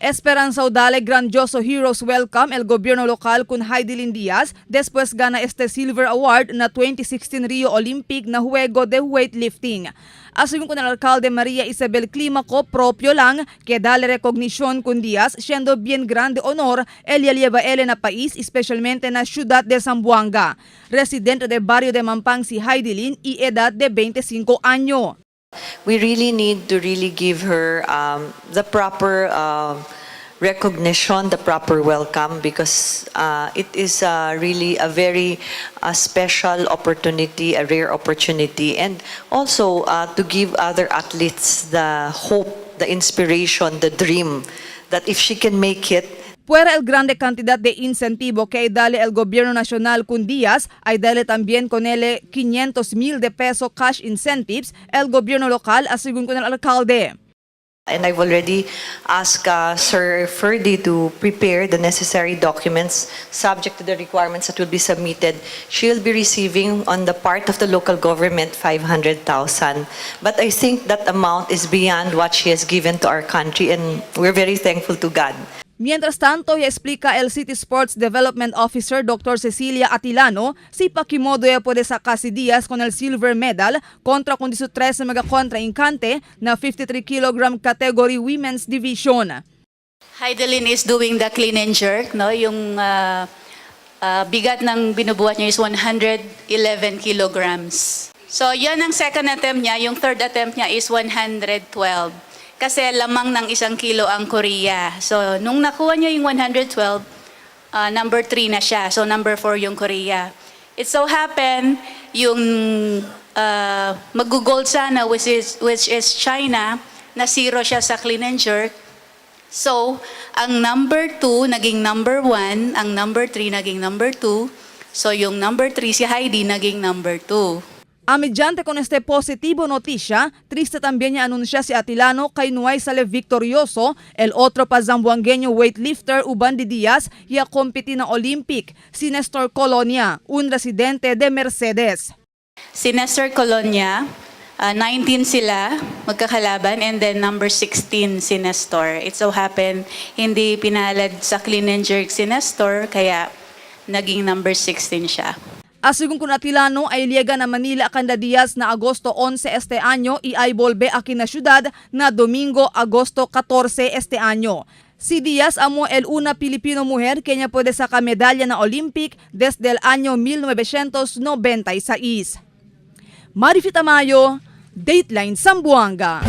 Esperanza dale grandioso Heroes Welcome el gobierno local con Hidilyn Diaz después gana este Silver Award na 2016 Rio Olympic na juego de weightlifting. Así con el alcalde María Isabel Clímaco, propio lang que dale recognición con Diaz, siendo bien grande honor el lleva él na país, especialmente na ciudad de Zamboanga. Residente de barrio de Mampang si Hidilyn y edad de 25 años. We really need to really give her the proper recognition, the proper welcome, because it is really a very special opportunity, a rare opportunity, and also to give other athletes the hope, the inspiration, the dream that if she can make it, Fuera el grande cantidad de incentivo que hay dale el gobierno nacional con Díaz, hay dale también con él 500 mil de peso cash incentives el gobierno local, según con el alcalde. And I've already asked Sir Ferdy to prepare the necessary documents subject to the requirements that will be submitted. She'll be receiving on the part of the local government 500,000. But I think that amount is beyond what she has given to our country, and we're very thankful to God. Mientras tanto, ya explica el City Sports Development Officer Dr. Cecilia Atilano, si pakimodo ya puede sacar si Diaz con el silver medal contra con su 13 mga kontrainkante na 53 kg category women's division. Hidilyn is doing the clean and jerk, no? Yung bigat ng binubuhat niya is 111 kilograms. So, yan ang second attempt niya. Yung third attempt niya is 112. Kasi lamang ng 1 kilo ang Korea. So, nung nakuha niya yung 112, number 3 na siya. So, number 4 yung Korea. It so happen, yung mag-gold sana, which is China, na zero siya sa clean and jerk. So, ang number 2 naging number 1, ang number 3 naging number 2. So, yung number 3 si Heidi naging number 2. A mediante con este positivo noticia, triste también ya anuncia si Atilano kay no hay sale victorioso el otro pa zamboangueño weightlifter uban di Diaz ya competi na Olympic, si Nestor Colonia, un residente de Mercedes. Si Nestor Colonia, 19 sila magkakalaban and then number 16 si Nestor. It so happened, hindi pinalad sa clean and jerk si Nestor, kaya naging number 16 siya. Según con Atilano, ay llega na Manila kanda Diaz na Agosto 11 este año y ay volve aquí na ciudad na Domingo, Agosto 14 este año. Si Diaz amo el una Filipino mujer que ella puede sacar medalla na Olympic desde el año 1996. Marifita Tamayo, Dateline Zamboanga.